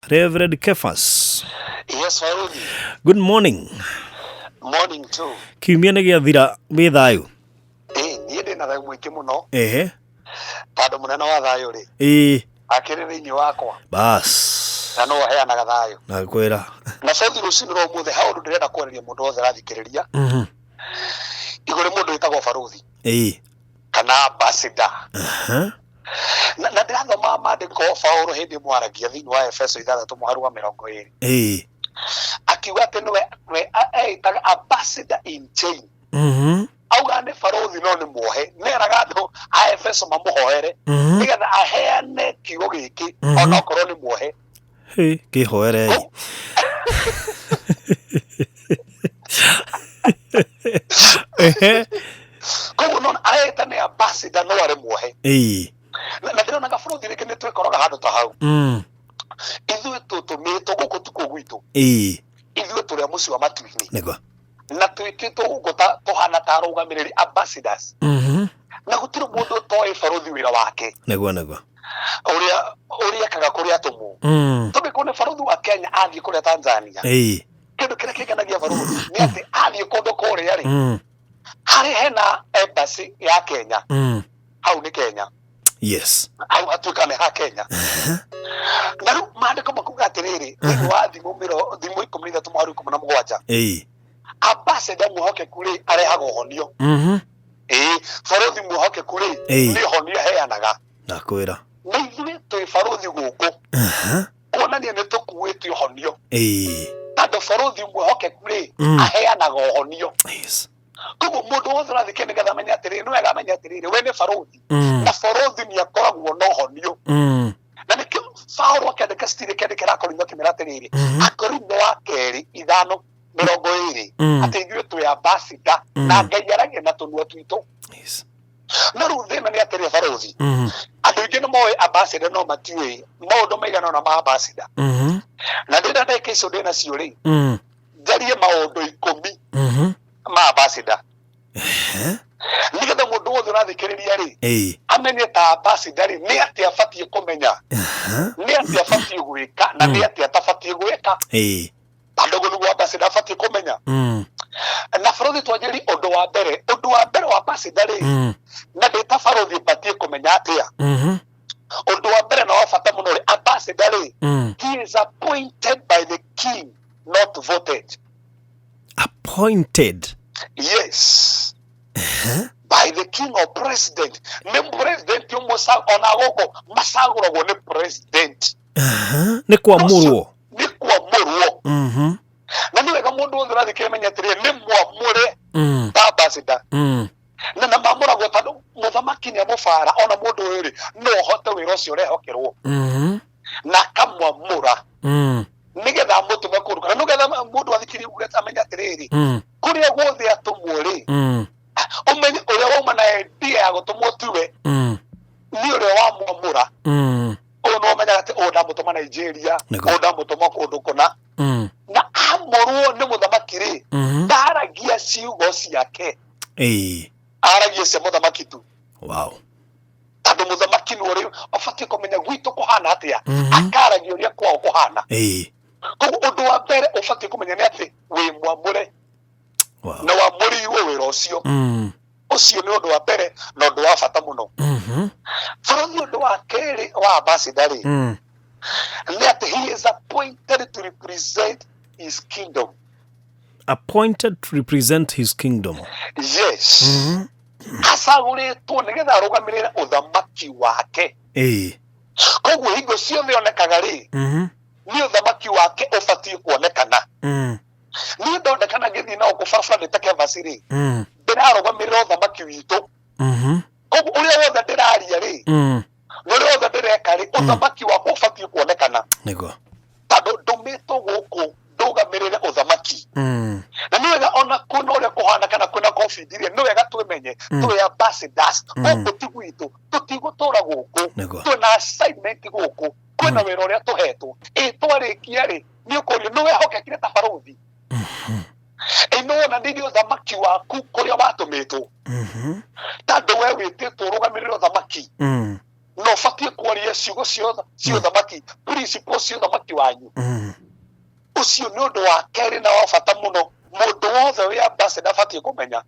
Reverend Kefas. Yes, Faruthi. Good morning. Morning too. Kiumia nĩ gĩathira wĩ thayũ. Ĩĩ, niĩ ndĩ na thayũ mũingĩ mũno. Ehe. Tondũ mũnene wa thayũ rĩ. Ĩĩ. Akĩrĩ thĩinĩ wakwa. Bas. Na no aheanaga thayũ. Na kwĩra. Na cothi rũcinĩ rwa ũmũthĩ ha ũndũ ndĩrenda kwarĩria mũndũ wothe arathikĩrĩria. Igũrũ mũndũ wĩtagwo barũthi. Ĩĩ. Kana ambassador. Aha. Na ndĩrathoma maandĩko Paũlũ hĩndĩ ĩmwe aragia thĩinĩ wa Efeso 6 mũhari wa 20. Ĩĩ. Akiuga atĩ nĩwe we eĩtaga ambassador in chain. Auga nĩ barũthi no nĩ muohe. Nĩeraga andũ a Efeso mamũhoere nĩgetha aheane kiugo gĩkĩ onokorwo nĩ muohe. Hĩ, kĩhoere. Ehe. Koguo no areĩta nĩ ambassador no arĩ muohe. Ĩĩ. Na ndĩronaga bũrũri rĩngĩ nĩ twĩkoraga handũ ta hau. Ithuĩ tũtũmĩtwo gũkũ tukũ gwitũ. Ĩĩ. Ithuĩ tũrĩ a mũciĩ wa matu-inĩ. Nĩguo. Na twĩkĩtwo gũkũ ta tũhana ta arũgamĩrĩri ambassadors. Na gũtirĩ mũndũ ũtoĩ barũthi wĩra wake. Nĩguo nĩguo. Ũrĩa ũrĩa ekaga kũrĩa atũmwo. Tondũ korwo nĩ barũthi wa Kenya athiĩ kũrĩa Tanzania. Ĩĩ. Kĩndũ kĩrĩa kĩngenagia barũthi nĩ atĩ athiĩ kũndũ kũrĩa rĩ. Harĩa hena embassy ya Kenya. Hau nĩ Kenya. Yes. Hau hatuĩka nĩ ha Kenya. Na rĩu maandĩko makuga atĩrĩrĩ, thĩinĩ wa thimũ mĩro thimũ 13 mũhari 17. Ĩĩ. Ambassador mwĩhokeku rĩ arehaga ũhonio. Ĩĩ, barũthi mwĩhokeku rĩ nĩ ũhonio aheanaga. Ndakwĩra. Na ithuĩ twĩ barũthi gũkũ. Kuonania nĩ tũkuĩte ũhonio. Ĩĩ. Tondũ barũthi mwĩhokeku rĩ aheanaga ũhonio. Yes. Koguo mũndũ wothe ũrathikĩrĩria nĩgetha amenye atĩrĩrĩ, nĩ wega amenye atĩrĩrĩ, we nĩ barũthi. Na barũthi nĩ akoragwo na ũhonio. Na nĩkĩo Paũlũ akĩandĩka citiri akĩandĩkĩra Akorintho akĩmera atĩrĩrĩ, Akorintho wa kerĩ 5:20, atĩ ithuĩ twĩ ambassador na Ngai aragia na tũnua twitũ. Yes. No rĩu thĩna nĩ atĩrĩ barũthi, andũ aingĩ nĩ moĩ ambassador no matiũĩ maũndũ maigana ũna ma ambassador. Na ndĩna ndagĩka icio ndĩ nacio rĩ, njarie maũndũ 10 ma ambassador. Nĩgetha mũndũ wothe ũrathikĩrĩria rĩ, amenye ta ambassador rĩ, nĩ atĩa abatiĩ kũmenya, nĩ atĩa abatiĩ gwĩka, na nĩ atĩa atabatiĩ gwĩka. Tondũ ũguo nĩguo ambassador abatiĩ kũmenya. Na barũthi twanjĩrĩrie ũndũ wa mbere, ũndũ wa mbere wa ambassador rĩ, na ndĩ ta barũthi batiĩ kũmenya atĩa. Ũndũ wa mbere na wa bata mũno rĩ, ambassador rĩ, he is appointed by the king, not voted. Appointed? Yes. By the king or president. Nĩ president ũmwe ona gũkũ macagũragwo nĩ president. Nĩ kwamũrwo. Nĩ kwamũrwo. Na nĩ wega mũndũ wothe ũrathikĩrĩria amenye atĩrĩrĩ, nĩ mwamũre ta ambassador. Na mamũragwo tondũ mũthamaki nĩ amũbara ona mũndũ ũyũ rĩ, no ũhote wĩra ũcio ũrehokerwo. Na akamwamũra. Nĩgetha amũtũme kũndũ. Kana nĩgetha mũndũ athikĩrĩrie uge amenye atĩrĩrĩ, kũrĩa guothe atũmwo rĩ, ũmenye ũrĩa wauma na idea ya gũtũmwo tiwe, nĩ ũrĩa wamwamũra. Ũyũ nĩ ũmenyaga atĩ ũyũ ndamũtũma Nigeria, ũyũ ndamũtũma kũndũ kũna. Na amũrwo nĩ mũthamaki rĩ, ndaragia ciugo ciake. Aragia cia mũthamaki tu. Wow. Tondũ mũthamaki nĩ ũrĩ ũbatiĩ kũmenya gwitũ kũhana atĩa, akaragia ũrĩa kwao kũhana. Koguo ũndũ wa mbere ũbatiĩ kũmenya nĩ atĩ wĩ mwamũre. Wow. Na wamũrĩirwo wĩra ũcio. Ũcio nĩ ũndũ wa mbere na ũndũ wa bata mũno. Bũrũri ũndũ wa kerĩ wa ambassador rĩ, nĩ atĩ he is appointed to represent his kingdom. Appointed to represent his kingdom. Yes. Acagũrĩtwo nĩgetha arũgamĩrĩre ũthamaki wake. Koguo hingo ciothe onekaga rĩ, nĩ ũthamaki wake ũbatiĩ kuonekana. Niĩ ndonekana ngĩthiĩ na gũkũ barabara ndĩ ta Kevasi rĩ, ndĩrarũgamĩrĩra ũthamaki witũ. Koguo ũrĩa wothe ndĩraria rĩ, na ũrĩa wothe ndĩreka rĩ, ũthamaki wakwa ũbatiĩ kuonekana. Nĩguo. Tondũ ndũmĩtwo gũkũ ndũgamĩrĩre ũthamaki. Na nĩ wega ona kwĩna ũrĩa kũhana kana kwĩna COVID rĩ, nĩ wega twĩmenye twĩ ambassadors. Gũkũ ti gwitũ, tũtigũtũra gũkũ. Nĩguo. Twĩna assignment gũkũ, kwĩna wĩra ũrĩa tũhetwo. Ĩ twarĩkia rĩ, nĩ ũkũrio nĩ wehokekire ta barũthi. Ĩ nĩ wona nĩ ũthamaki waku kũrĩa watũmĩtwo. Tondũ we wĩtĩtwo ũrũgamĩrĩre ũthamaki. Na ũbatiĩ kwaria ciugo cia ũthamaki, principles cia ũthamaki wanyu. Ũcio nĩ ũndũ wa kerĩ na wa bata mũno mũndũ wothe wĩ ambassador abatiĩ kũmenya.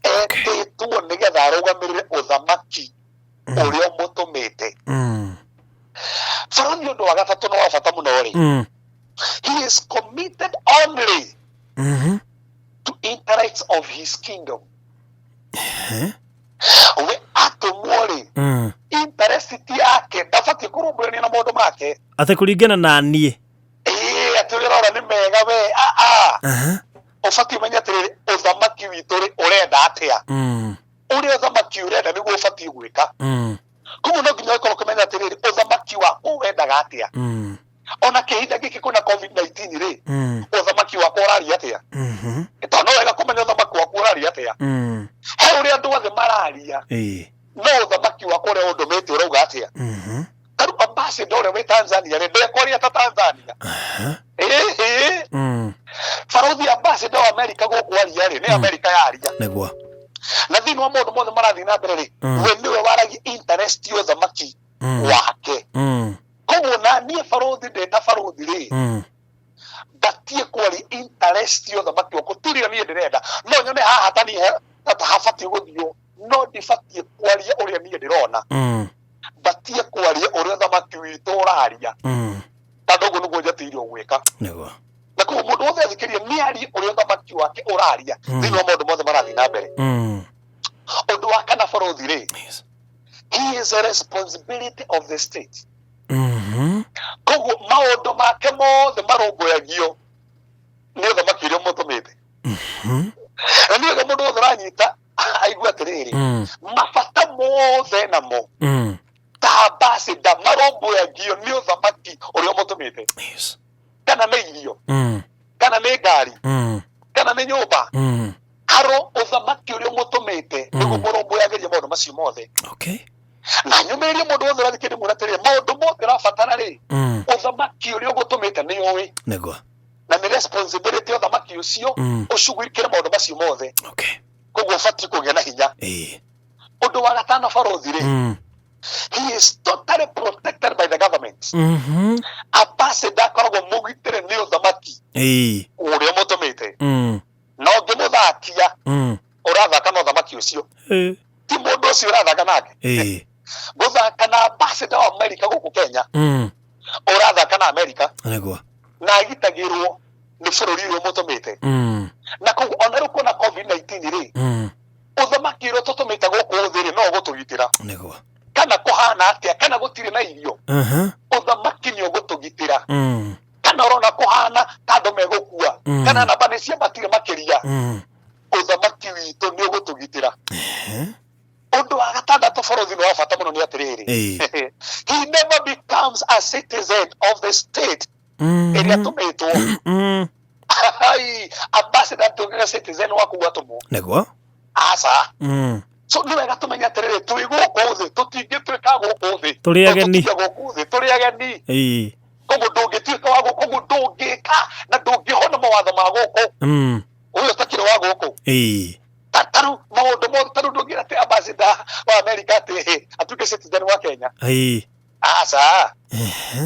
Etĩtwo nĩgetha arũgamĩrĩre ũthamaki ũrĩa ũmũtũmĩte. Barathi, ũndũ wa gatatũ na wa bata mũno rĩ, he is committed only to interests of his kingdom. We atũmwo rĩ, interest ti yake, ndabatiĩ kũrũmbũyania na maũndũ make. Atĩ kũringana na niĩ. Ĩĩ, atĩ ũrĩa ũrora nĩ mega we, aa. Ũbatiĩ ũmenye atĩrĩrĩ, ũthamaki witũ rĩ, ũrenda atĩa? Ũrĩa ũthamaki ũrenda nĩguo ũbatiĩ gwĩka. Koguo no nginya ũkorwo ũkĩmenya atĩrĩrĩ, ũthamaki waku wendaga atĩa? Ona kĩhinda gĩkĩ kwĩna COVID-19 rĩ, ũthamaki wakwa ũraria atĩa? Tondũ no wega kũmenya ũthamaki waku ũraria atĩa. He ũrĩa andũ othe mararia, no ũthamaki wakwa ũrĩa ũndũmĩte ũrauga atĩa? Tarĩu ambassador ũrĩa wĩ Tanzania rĩ, ndekwaria ta Tanzania. Ĩhĩ, barothi ambassador wa America gũkũ aria rĩ, nĩ America yaria. Na thĩinĩ wa maũndũ mothe marathiĩ na mbere rĩ, we nĩwe waragia interest ya ũthamaki wake. Koguo na niĩ barothi ndĩ ta barothi rĩ, batiĩ kwaria interest ya ũthamaki wakwa. Tiũrĩa niĩ ndĩrenda, no nyone haha ta niĩ ta habatiĩ gũthiũ, no ndibatiĩ kwaria ũrĩa niĩ ndĩrona. Batiĩ kwaria ũrĩa ũthamaki witũ ũraria, tondũ ũguo nĩguo njatĩirwo gwĩka. Na koguo mũndũ wothe athikĩrĩria nĩ arie ũrĩa ũthamaki wake ũraria thĩinĩ wa maũndũ mothe marathiĩ na mbere. Ũndũ wa kana, barothi rĩ, he is a responsibility of the state. Koguo maũndũ make mothe marũmbũyagio nĩ ũthamaki ũrĩa ũmũtũmĩte. Na nĩ wega mũndũ wothe ũranyita aigue atĩrĩrĩ, mabata mothe namo ta ambassador marũmbũyagio nĩ ũthamaki ũrĩa ũmũtũmĩte. Kana nĩ irio, kana nĩ ngari, kana nĩ nyũmba, harũ ũthamaki ũrĩa ũmũtũmĩte nĩguo mũrũmbũyagĩria maũndũ macio mothe. Na nyũmĩrĩrie mũndũ wothe ũrathikĩrĩria mwĩre atĩrĩrĩ, maũndũ mothe ũrabatara rĩ, ũthamaki ũrĩa ũgũtũmĩte nĩ ũĩ. Na nĩ responsibility ya ũthamaki ũcio ũcugurikĩre maũndũ macio mothe. Koguo ũbatiĩ kũgĩa na hinya. Ũndũ wa gatano, barothi rĩ, he is totally protected by the government. Ambassador akoragwo mũgitĩre nĩ ũthamaki ũrĩa ũmũtũmĩte. Na ũngĩmũthakia, ũrathaka na ũthamaki ũcio, ti mũndũ ũcio ũrathaka nake. Gũthaka na ambassador wa America gũkũ Kenya, ũrathaka na America. Na agitagĩrwo nĩ bũrũri ũrĩa ũmũtũmĩte. Na koguo ona rĩu kwĩna COVID-19 rĩ, ũthamaki ũrĩa tũtũmĩte gũkũ thĩ rĩ, no ũgũtũgitĩra. Kana kũhana atĩa, kana gũtirĩ na irio, ũthamaki nĩ ũgũtũgitĩra. Kana ũrona kũhana ta andũ megũkua, kana namba nĩ ciambatire makĩria, ũthamaki witũ nĩ ũgũtũgitĩra. Ũndũ wa gatandatũ, bũrũri nĩ wa bata mũno, nĩ atĩrĩrĩ, he never becomes a citizen of the state ĩrĩa tũmĩtwo. Ai, ambassador ndũngĩga citizen wa kũu atũmwo. Aca. So nĩ wega tũmenye atĩrĩrĩ, twĩ gũkũ thĩ, tũtingĩtuĩka gũkũ thĩ. Tũrĩ ageni. Tũtingĩ gũkũ thĩ, tũrĩ ageni. Koguo ndũngĩtuĩka wa gũkũ, koguo ndũngĩka na ndũngĩhona mawatho ma gũkũ ũyũ ũtakĩrĩ wa gũkũ. Tarĩu maũndũ mothe, tarĩu ndũngĩra atĩ ambassador wa America atĩ atuĩke citizen wa Kenya. Aca.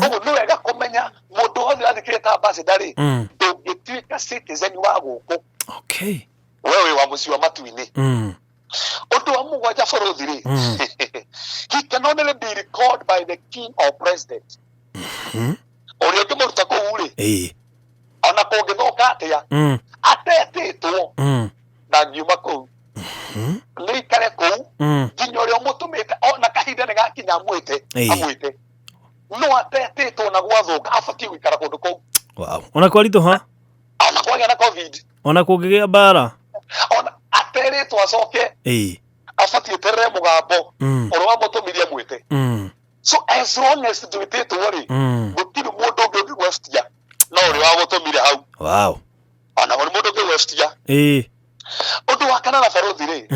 Koguo nĩ wega kũmenya mũndũ wothe ũrathikĩrĩria ta ambassador rĩ, ndũngĩtuĩka citizen wa gũkũ. We wĩ wa mũciĩ wa matu-inĩ. Ũndũ wa mũgwanja, bũrũthi rĩ, he can only be recalled by the king or president. Ũrĩa ũngĩmũruta kũu rĩ, ona kũngĩthũka atĩa, atetĩtwo, ndangiuma kũu. Nĩ ikare kũu nginya ũrĩa ũmũtũmĩte ona kahinda nĩ gakinya amwĩte. Amwĩte, no atetĩtwo na gwathũka, abatiĩ gũikara kũndũ kũu. Ona kwaritũha. Ona kwagĩa na COVID. Ona kũngĩgĩa mbara. Ona aterĩtwo acoke, abatiĩ terere mũgambo ũrĩa wamũtũmirie amwĩte. So as long as ndwĩtĩtwo rĩ, gũtirĩ mũndũ ũngĩ ũngĩgwestia no ũrĩa wagũtũmire hau. Ona gũrĩ mũndũ ũngĩgwestia. Ũndũ wa kanana, barothi rĩ,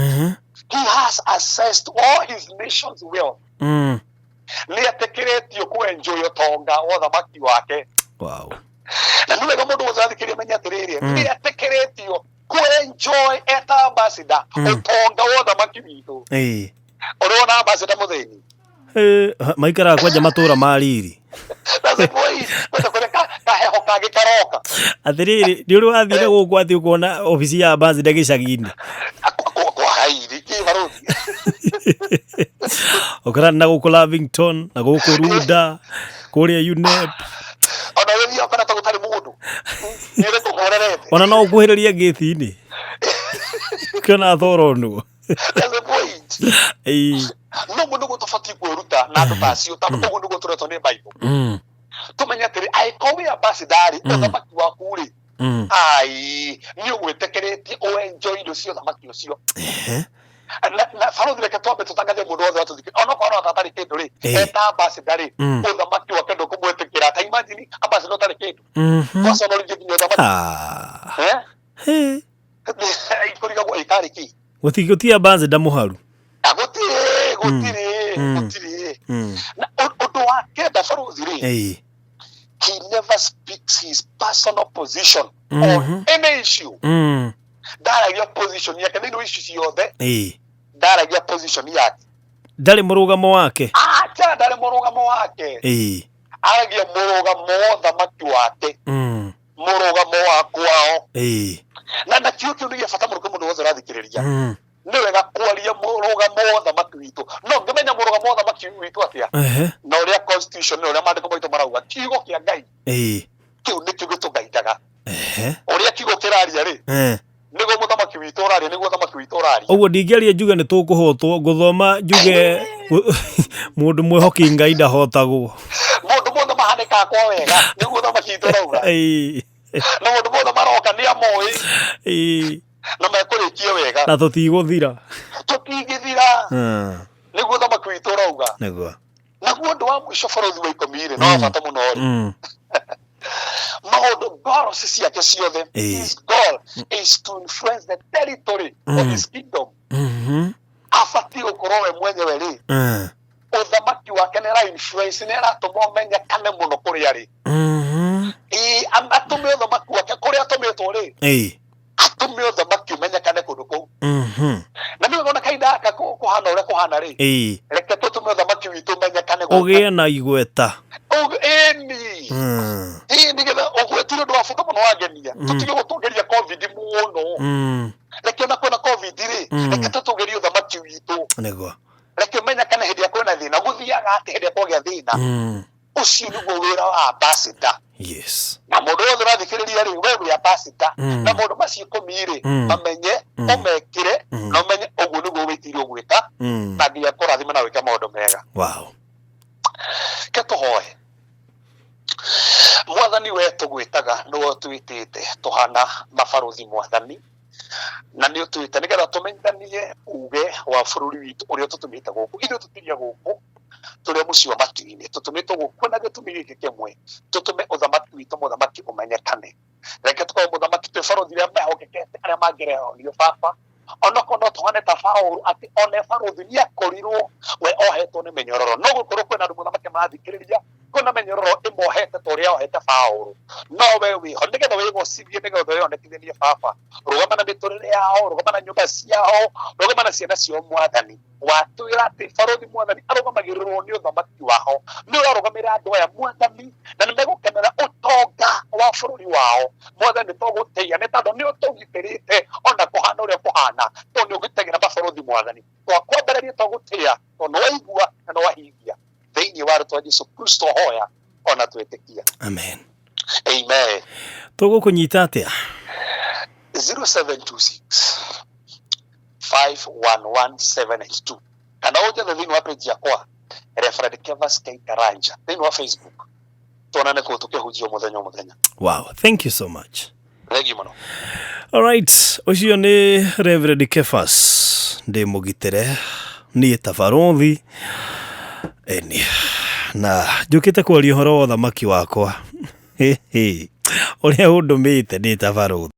he has access to all his nation's wealth. Nĩ etĩkĩrĩtio kũ-enjoy ũtonga wa ũthamaki wake. Na nĩ wega mũndũ wothe ũrathikĩrĩria menye atĩrĩrĩ, nĩ etĩkĩrĩtio kũ-enjoy eta ambassador ũtonga wa ũthamaki witũ. Ũrĩ wona ambassador mũthĩni? Eh, maikaraga kwanja matũra ma riri. That's the point. Kwenda kũrĩa kaheho kangĩ karoka. Atĩrĩrĩ, nĩ ũrĩ wathire gũkũ atĩ ũkona obici ya ambassador gĩcagi-inĩ? Kwa hairi kĩ barũthi. Ũkora na gũkũ Lavington, na gũkũ Runda, kũrĩa UNEP. Ona wĩthiaga ũkona ta gũtarĩ mũndũ. Nĩ ũrĩ kũhorerete. Ona no ũkuhĩrĩrie ngĩti-inĩ. Ũkĩona thoro nũ. That's the point. Ĩĩ. No ũguo nĩguo tũbatiĩ kwĩruta na andũ ta acio, tondũ ũguo nĩguo tũretwo nĩ Bible. Tũmenye atĩrĩ, angĩkorwo wĩ ambassador rĩ, ũthamaki waku rĩ, ai, nĩ ũgwĩtĩkĩrĩtie ũenjoy indo cia ũthamaki ũcio. Na barũthi, reke twambe tũtangathe mũndũ wothe watũthikĩrĩria, onokorwo no atarĩ kĩndũ rĩ, eta ambassador rĩ, ũthamaki wake ndũkũmwĩtĩkĩra. Ta imagine ambassador ũtarĩ kĩndũ. Waconorithio nginya ũthamaki. Ah. Eh? He. Kũrigagwo ĩkarĩ kĩ? Gũti ambassador mũharu. Ah, gũtirĩ, gũtirĩ, gũtirĩ. Na ũndũ wa kenda barũthi rĩ, he never speaks his personal position on any issue. Ndaragia position yake thĩinĩ wa issue ciothe, ndaragia position yake. Ndarĩ mũrũgamo wake. Acha, ndarĩ mũrũgamo wake. Aragia mũrũgamo wa ũthamaki wake, mũrũgamo wa kwao. Na kĩo kĩu nĩ gĩa bata mũno kwĩ mũndũ wothe ũrathikĩrĩria. Nĩ wega kwaria mũrũgamo wa ũthamaki witũ. No ngĩmenya mũrũgamo wa ũthamaki witũ atĩa? Na ũrĩa constitution na ũrĩa maandĩko maitũ marauga, kiugo kĩa Ngai kĩu nĩkĩo gĩtũgaindaga. Ũrĩa kiugo kĩraria rĩ, nĩguo mũthamaki witũ ũraria, nĩguo ũthamaki witũ ũraria. Ũguo ndingĩaria njuge nĩ tũkũhotwo, ngũthoma njuge mũndũ mwĩhoki Ngai ndahotagwo. Mũndũ mothe mahanĩkaga kwa wega, nĩguo ũthamaki witũ ũrauga. Na mũndũ mothe maroka nĩ amoĩ na mekũrĩkia wega. Na tũtigũthira. Tũtingĩthira. Nĩguo ũthamaki witũ ũrauga. Nĩguo. Naguo ũndũ wa mũico barũthi wa ikũmi rĩ, no wa bata mũno rĩ, maũndũ goals ciake ciothe, his goal is to influence the territory of his kingdom. Abatiĩ gũkorwo we mwenyewe rĩ, ũthamaki wake nĩ ara influence, nĩ aratũma ũmenyekane mũno kũrĩa rĩ. Atũme ũthamaki wake kũrĩa atũmĩtwo rĩ, atũme ũthamaki ũmenyekane kũndũ kũu. Na nĩ wona kahinda gaka kũhana ũrĩa kũhana rĩ, reke tũtũme ũthamaki witũ ũmenyekane gũkũ. Ũgĩe na igweta. Ĩni. Ĩĩ, nĩgetha ũgwetire ũndũ wa bata mũno wangenia. Tũtige gũtũgeria COVID mũno. Reke ona kwĩna COVID rĩ, reke tũtũgerie ũthamaki witũ. Nĩguo. Reke ũmenyekane hĩndĩ ĩrĩa kwĩna thĩna, gũthiaga atĩ hĩndĩ ĩrĩa kwagĩa thĩna. Ũcio nĩguo wĩra wa ambassador. Na mũndũ wothe ũrathikĩrĩria rĩ, we wĩ ambassador. Na maũndũ macio ikũmi rĩ, mamenye, ũmekĩre, na ũmenye ũguo nĩguo wĩtĩirwo gwĩka, na nginya kũrathima na gwĩka maũndũ mega. Wow. Ke tũhoe. Mwathani, we tũgwĩtaga nĩwe ũtwĩtĩte tũhana mabarũthi mwathani, na nĩ ũtwĩte nĩgetha tũmenyithanie uge wa bũrũri witũ ũrĩa ũtũtũmĩte gũkũ. Ithuĩ tũtiria gũkũ, tũrĩ a mũciĩ wa matu-inĩ, tũtũmĩtwo gũkũ na gĩtũmi gĩkĩ kĩmwe, tũtũme ũthamaki witũ mũthamaki ũmenyekane. Reke tũkorwo mũthamaki twĩ barũthi arĩa mehokekete, arĩa mangĩrehonio baba, onokorwo no tũhane ta Paũlũ atĩ one barũthi nĩ akorirwo we ohetwo nĩ mĩnyororo. No gũkorwo kwĩna andũ mũthamaki marathikĩrĩria, kwĩna mĩnyororo ĩmohete ta ũrĩa ohete Paũlũ, no we wĩho nĩgetha wĩgocithie, nĩgetha wĩonekithanie baba. Rũgama na mĩtũrĩre yao, rũgama na nyũmba ciao, rũgama na ciana ciao mwathani. Watwĩra atĩ barũthi mwathani arũgamagĩrĩrwo nĩ ũthamaki wao, nĩ ũrarũgamĩrĩra andũ aya mwathani, na nĩ megũkenera ũtonga wa bũrũri wao mwathani. Nĩ tũgũtĩia nĩ tondũ nĩ ũtũgitĩrĩte ona kũhana ũrĩa kũhana, tondũ nĩ ũgitagĩra mabarũthi mwathani. Twakwambĩrĩria twagũtĩĩa tondũ nĩ waigua na nĩ wahingia. Thĩinĩ wa rĩtwa Jesu Kristo hoya ona twĩtĩkia. Amen. Amen. Tũgũkũnyita atĩa? 0726 511782, kana ũnjethe thĩinĩ wa page yakwa Reverend Kevas K Karanja thĩinĩ wa Facebook, tuonane kũu tũkĩhunjia mũthenya o mũthenya. Wow, thank you so much. Thank you mũno. Alright, ũcio nĩ Reverend Kefas ndĩ mũgitĩre niĩ ta barũthi eni, na njũkĩte kwaria ũhoro wa ũthamaki wakwa ũrĩa ũndũmĩte ndĩ ta barũthi.